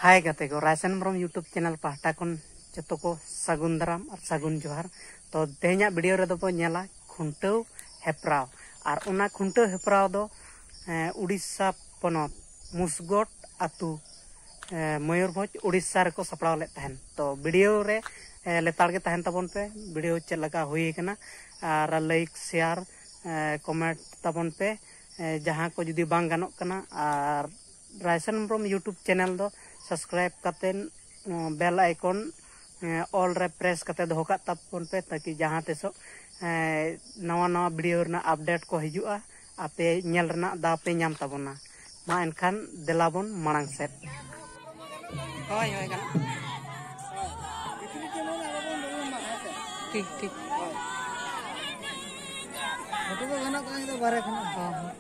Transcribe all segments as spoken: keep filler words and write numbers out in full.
ᱦᱟᱭ ᱜᱟᱛᱮ ᱠᱚ, ᱨᱟᱭᱥᱟᱱ Hembrom YouTube channel ᱯᱟᱦᱴᱟ ᱠᱷᱚᱱ ᱡᱚᱛᱚ ᱠᱚ ᱥᱟᱹᱜᱩᱱ ᱫᱟᱨᱟᱢ ᱟᱨ ᱥᱟᱹᱜᱩᱱ ᱡᱚᱦᱟᱨ᱾ ᱛᱚ, ᱛᱮᱦᱮᱧᱟᱜ ᱵᱷᱤᱰᱤᱭᱳ ᱨᱮᱫᱚ ᱵᱚ ᱧᱮᱞᱟ ᱠᱷᱩᱱᱴᱟᱹᱣ ᱦᱮᱯᱨᱟᱣ᱾ ᱟᱨ ᱚᱱᱟ ᱠᱷᱩᱱᱴᱟᱹᱣ ᱦᱮᱯᱨᱟᱣ ᱫᱚ, ᱮᱸ, ᱩᱲᱤᱥᱥᱟ ᱯᱚᱱᱚᱛ ᱢᱩᱥᱜᱚᱰ ᱟᱹᱛᱩ, ᱮᱸ, ᱢᱚᱭᱩᱨᱵᱷᱚᱸᱡᱽ, ᱩᱲᱤᱥᱥᱟ ᱨᱮᱠᱚ ᱥᱟᱯᱲᱟᱣ ᱞᱮᱫ ᱛᱟᱦᱮᱱ᱾ ᱛᱚ, ᱵᱷᱤᱰᱤᱭᱳ ᱨᱮ, ᱮᱸ, ᱞᱮᱛᱟᱲ ᱜᱮ ᱛᱟᱦᱮᱱ ᱛᱟᱵᱚᱱ ᱯᱮ, ᱵᱷᱤᱰᱤᱭᱳ ᱪᱮᱫ ᱞᱮᱠᱟ ᱦᱩᱭ ᱟᱠᱟᱱᱟ, ᱟᱨ ᱞᱟᱭᱤᱠ, ᱥᱮᱭᱟᱨ, ᱮᱸ, ᱠᱚᱢᱮᱱᱴ ᱛᱟᱵᱚᱱ ᱯᱮ, ᱮᱸ, ᱡᱟᱦᱟᱸ ᱠᱚ ᱡᱩᱫᱤ ᱵᱟᱝ ᱜᱟᱱᱚᱜ ᱠᱟᱱᱟ, ᱟᱨ ᱨᱟᱭᱥᱟᱱ ᱦᱮᱢᱵᱨᱚᱢ YouTube ᱪᱮᱱᱮᱞ ᱫᱚ ᱥᱟᱵᱥᱠᱨᱟᱭᱤᱵ ᱠᱟᱛᱮᱫ, ᱩᱸ, ᱵᱮᱞ ᱟᱭᱠᱚᱱ, ᱩᱸ, ᱚᱞ ᱨᱮ ᱯᱨᱮᱥ ᱠᱟᱛᱮᱫ ᱫᱚᱦᱚ ᱠᱟᱜ ᱛᱟᱵᱚᱱ ᱯᱮ, ᱛᱟᱠᱤ ᱡᱟᱦᱟᱸ ᱛᱤᱥᱚᱜ, ᱮᱸ, ᱱᱟᱣᱟ ᱱᱟᱣᱟ ᱵᱷᱤᱰᱤᱭᱳ ᱨᱮᱱᱟᱜ ᱟᱯᱰᱮᱴ ᱠᱚ ᱦᱤᱡᱩᱜᱼᱟ, ᱟᱯᱮ ᱧᱮᱞ ᱨᱮᱱᱟᱜ ᱫᱟᱣ ᱯᱮ ᱧᱟᱢ ᱛᱟᱵᱚᱱᱟ᱾ ᱢᱟ ᱮᱱᱠᱷᱟᱱ ᱫᱮᱞᱟ ᱵᱚᱱ ᱢᱟᱲᱟᱝ ᱥᱮᱫ᱾ ᱦᱳᱭ, ᱦᱳᱭ, ᱜᱟᱱᱚᱜ᱾ ᱴᱷᱤᱠ, ᱴᱷᱤᱠ᱾ ᱯᱷᱳᱴᱳ ᱫᱚ ᱜᱟᱱᱚᱜ ᱠᱟᱱᱟ, ᱤᱧ ᱫᱚ ᱵᱟᱨᱦᱮ ᱠᱷᱚᱱᱟᱜ᱾ ᱦᱚᱸ, ᱦᱚᱸ᱾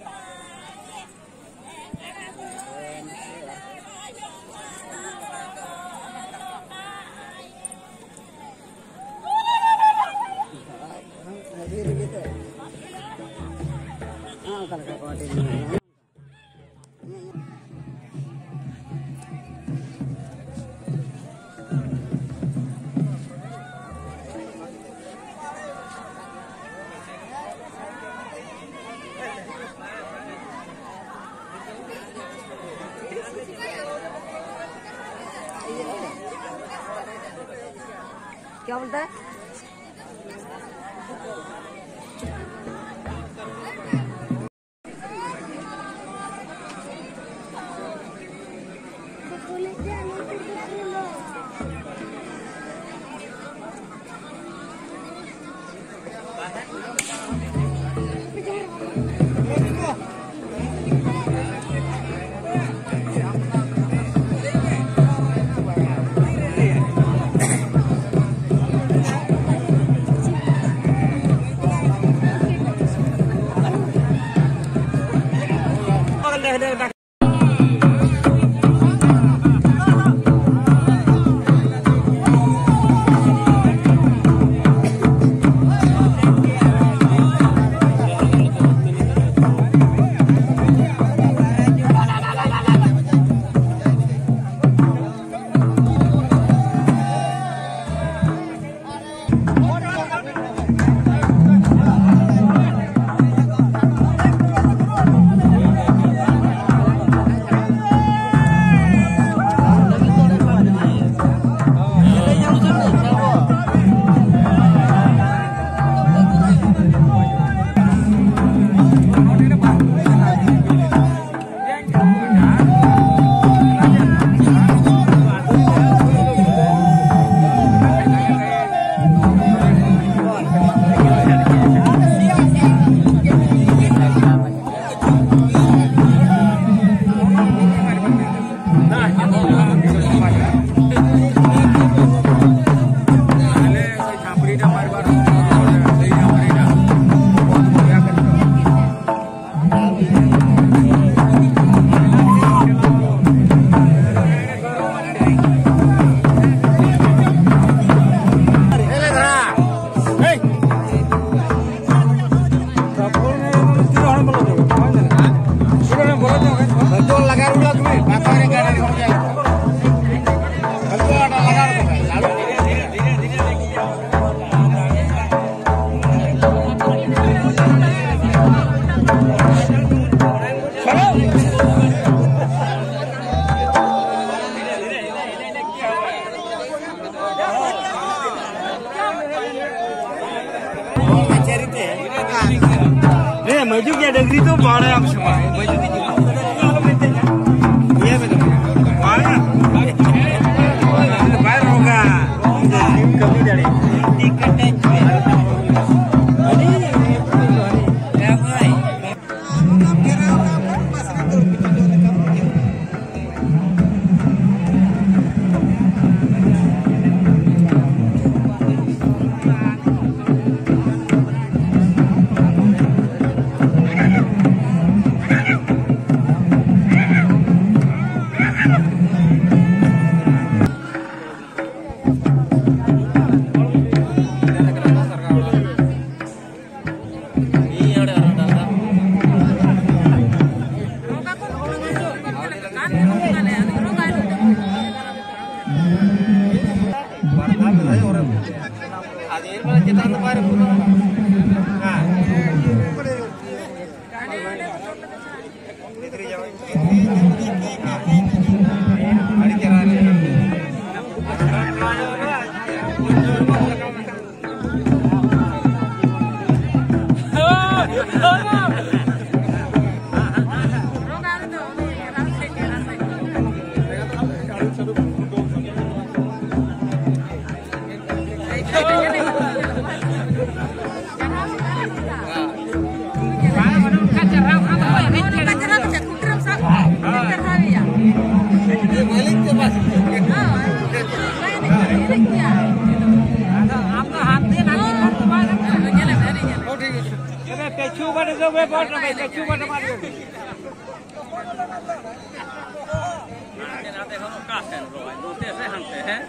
क्या बोलता है? ᱦᱮᱸ, ᱢᱟᱹᱡᱩ ᱜᱮᱭᱟ ᱰᱟᱹᱝᱨᱤ ᱫᱚ ᱵᱟᱲᱟᱭᱟᱢ ᱥᱮ ᱵᱟᱝ? ᱢᱟᱹᱡᱩ ᱜᱮᱭᱟ᱾ ᱤᱭᱟᱹ ᱢᱮᱱᱟᱜᱼᱟ᱾ ᱵᱟᱝ᱾ ᱵᱟᱭ ᱨᱚᱜᱟ᱾ ᱠᱟᱹᱢᱤ ᱫᱟᱲᱮᱭᱟᱜᱼᱟ᱾ ᱯᱮᱪᱷᱩ ᱵᱟᱴ ᱫᱚ ᱵᱮ ᱵᱚᱞ ᱨᱮ, ᱯᱮᱪᱷᱩ ᱵᱟᱴ ᱢᱟᱨ ᱜᱮ᱾ ᱦᱟᱱᱛᱮ ᱱᱟᱛᱮ ᱠᱷᱚᱱ ᱚᱠᱟ ᱥᱮᱱ ᱨᱚᱦᱚᱭ? ᱱᱚᱛᱮ ᱥᱮ ᱦᱟᱱᱛᱮ, ᱦᱮᱸ?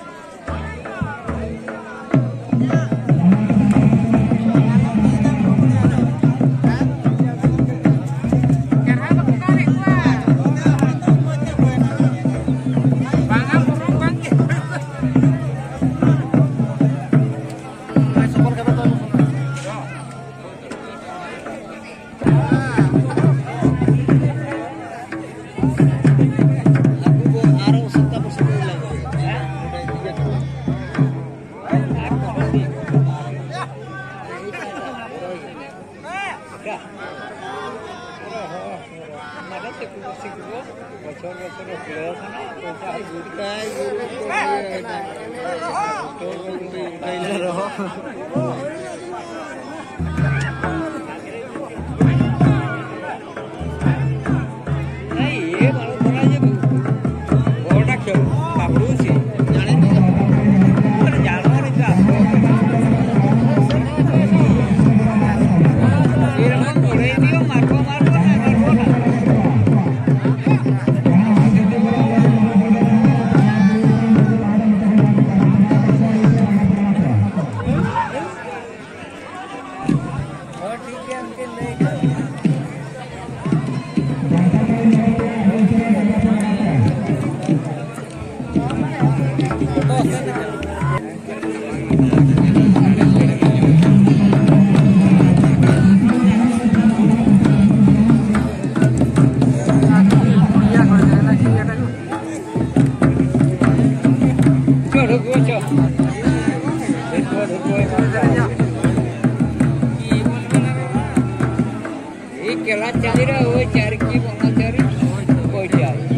एक केला चाही रहा, वो चार की बोलना चाह रही, कोई चाही।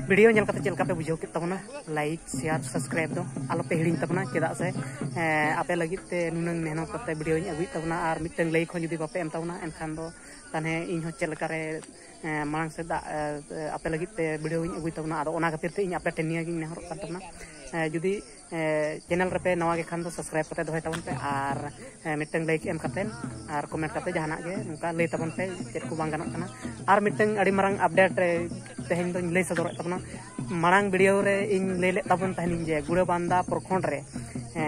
ᱵᱷᱤᱰᱤᱭᱳ ᱧᱮᱞ ᱠᱟᱛᱮ ᱪᱮᱫ ᱞᱮᱠᱟ ᱯᱮ ᱵᱩᱡᱷᱟᱹᱣ ᱠᱮᱫ ᱛᱟᱵᱚᱱᱟ? ᱞᱟᱭᱤᱠ, ᱥᱮᱭᱟᱨ, ᱥᱟᱵᱥᱠᱨᱟᱭᱤᱵ ᱫᱚ ᱟᱞᱚᱯᱮ ᱦᱤᱲᱤᱧ ᱛᱟᱵᱚᱱᱟ᱾ ᱪᱮᱫᱟᱜ ᱥᱮ, ᱮᱸ, ᱟᱯᱮ ᱞᱟᱹᱜᱤᱫ ᱛᱮ ᱱᱩᱱᱟᱹᱝ ᱢᱮᱦᱱᱚᱛ ᱠᱟᱛᱮ ᱵᱷᱤᱰᱤᱭᱳᱧ ᱟᱹᱜᱩᱭᱮᱫ ᱛᱟᱵᱚᱱᱟ, ᱟᱨ ᱢᱤᱫᱴᱟᱝ ᱞᱟᱭᱤᱠ ᱦᱚᱸ ᱡᱩᱫᱤ ᱵᱟᱯᱮ ᱮᱢ ᱛᱟᱵᱚᱱᱟ, ᱮᱱᱠᱷᱟᱱ ᱫᱚ ᱛᱟᱦᱚᱞᱮ ᱤᱧ ᱦᱚᱸ ᱪᱮᱫ ᱞᱮᱠᱟᱨᱮ, ᱮᱸ, ᱢᱟᱲᱟᱝ ᱥᱮᱫ ᱫᱟᱜ, ᱮᱸ, ᱟᱯᱮ ᱞᱟᱹᱜᱤᱫ ᱛᱮ ᱵᱷᱤᱰᱤᱭᱳᱧ ᱟᱹᱜᱩᱭ ᱛᱟᱵᱚᱱᱟ᱾ ᱟᱫᱚ ᱚᱱᱟ ᱠᱷᱟᱹᱛᱤᱨ ᱛᱮ ᱤᱧ ᱟᱯᱮ ᱴᱷᱮᱱ ᱱᱤᱭᱟᱹᱜᱤᱧ ᱱᱮᱦᱚᱨᱚᱜ ᱠᱟᱱ ᱛᱟᱵᱚᱱᱟ, ᱮᱸ, ᱡᱩᱫᱤ ᱮ, ᱪᱮᱱᱮᱞ ᱨᱮᱯᱮ ᱱᱟᱣᱟ ᱜᱮ ᱠᱷᱟᱱ ᱫᱚ ᱥᱟᱵᱥᱠᱨᱟᱭᱤᱵ ᱠᱟᱛᱮ ᱫᱚᱦᱚᱭ ᱛᱟᱵᱚᱱ ᱯᱮ, ᱟᱨ, ᱮ, ᱢᱤᱫᱴᱟᱝ ᱞᱟᱭᱤᱠ ᱮᱢ ᱠᱟᱛᱮ ᱟᱨ ᱠᱚᱢᱮᱱᱴ ᱠᱟᱛᱮ ᱡᱟᱦᱟᱱᱟᱜ ᱜᱮ ᱱᱚᱝᱠᱟ ᱞᱟᱹᱭ ᱛᱟᱵᱚᱱ ᱯᱮ ᱪᱮᱫ ᱠᱚ ᱵᱟᱝ ᱜᱟᱱᱚᱜ ᱠᱟᱱᱟ᱾ ᱟᱨ ᱢᱤᱫᱴᱟᱝ ᱟᱹᱰᱤ ᱢᱟᱨᱟᱝ ᱟᱯᱰᱮᱴ, ᱮ, ᱛᱮᱦᱮᱧ ᱫᱚᱧ ᱞᱟᱹᱭ ᱥᱚᱫᱚᱨᱮᱫ ᱛᱟᱵᱚᱱᱟ᱾ ᱢᱟᱲᱟᱝ ᱵᱷᱤᱰᱤᱭᱳ ᱨᱮ ᱤᱧ ᱞᱟᱹᱭ ᱞᱮᱫ ᱛᱟᱵᱚᱱ ᱛᱟᱦᱮᱱᱤᱧ ᱡᱮ ᱜᱩᱲᱟᱹᱵᱟᱱᱫᱟ ᱯᱨᱚᱠᱷᱚᱸᱰ ᱨᱮ, ᱮ,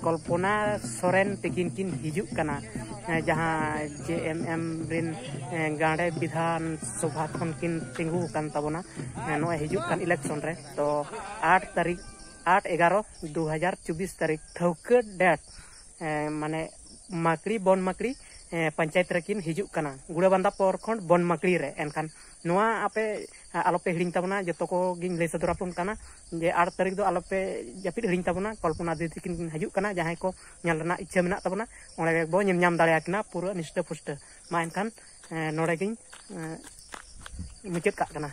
ᱠᱚᱞᱯᱚᱱᱟ ᱥᱚᱨᱮᱱ ᱛᱤᱠᱤᱱ ᱠᱤᱱ ᱦᱤᱡᱩᱜ ᱠᱟᱱᱟ, ᱮ, ᱡᱟᱦᱟᱸ ᱡᱮ ᱮᱢ ᱮᱢ ᱨᱤᱱ, ᱮ, ᱜᱟᱸᱰᱮ ᱵᱤᱫᱷᱟᱱ ᱥᱚᱵᱷᱟ ᱠᱷᱚᱱ ᱠᱤᱱ ᱛᱤᱸᱜᱩ ᱟᱠᱟᱱ ᱛᱟᱵᱚᱱᱟ, ᱮ, ᱱᱚᱜᱼᱚᱭ ᱦᱤᱡᱩᱜ ᱠᱟᱱ ᱤᱞᱮᱠᱥᱚᱱ ᱨᱮ᱾ ᱛᱚ ᱟᱴ ᱛᱟᱹᱨᱤᱠᱷ, ᱟᱴ ᱮᱜᱟᱨᱚ ᱫᱩ ᱦᱟᱡᱟᱨ ᱪᱚᱵᱵᱤᱥ ᱛᱟᱹᱨᱤᱠᱷ ᱴᱷᱟᱹᱣᱠᱟᱹ ᱰᱮᱴ, ᱮ, ᱢᱟᱱᱮ ᱢᱟᱠᱲᱤ, ᱵᱚᱱ ᱢᱟᱠᱲᱤ, ᱯᱚᱧᱪᱟᱭᱮᱛ ᱨᱮᱠᱤᱱ ᱦᱤᱡᱩᱜ ᱠᱟᱱᱟ, ᱜᱩᱲᱟᱹᱵᱟᱸᱫᱟ ᱯᱚᱨ ᱠᱷᱚᱱ ᱵᱚᱱᱢᱟᱠᱲᱤ ᱨᱮ᱾ ᱮᱱᱠᱷᱟᱱ ᱱᱚᱣᱟ ᱟᱯᱮ ᱟᱞᱚᱯᱮ ᱦᱤᱲᱤᱧ ᱛᱟᱵᱚᱱᱟ, ᱡᱚᱛᱚ ᱠᱚᱜᱤᱧ ᱞᱟᱹᱭ ᱥᱚᱫᱚᱨ ᱟᱵᱚᱱ ᱠᱟᱱᱟ ᱡᱮ ᱟᱴ ᱛᱟᱹᱨᱤᱠᱷ ᱫᱚ ᱟᱞᱚᱯᱮ ᱡᱟᱹᱯᱤᱫ ᱦᱤᱲᱤᱧ ᱛᱟᱵᱚᱱᱟ᱾ ᱠᱚᱞᱯᱚᱱᱟ ᱫᱤᱫᱤ ᱛᱟᱹᱠᱤᱱ ᱠᱤᱱ ᱦᱤᱡᱩᱜ ᱠᱟᱱᱟ, ᱡᱟᱦᱟᱸᱭ ᱠᱚ ᱧᱮᱞ ᱨᱮᱱᱟᱜ ᱤᱪᱪᱷᱟᱹ ᱢᱮᱱᱟᱜ ᱛᱟᱵᱚᱱᱟ, ᱚᱸᱰᱮ ᱵᱚ ᱧᱮᱞ ᱧᱟᱢ ᱫᱟᱲᱮᱭᱟᱠᱤᱱᱟ ᱯᱩᱨᱟᱹ ᱱᱤᱥᱴᱟᱹ ᱯᱩᱥᱴᱟᱹ᱾ ᱢᱟ ᱮᱱᱠᱷᱟᱱ ᱱᱚᱰᱮ ᱜᱤᱧ ᱢᱩᱪᱟᱹᱫ ᱠᱟᱜ ᱠᱟᱱᱟ᱾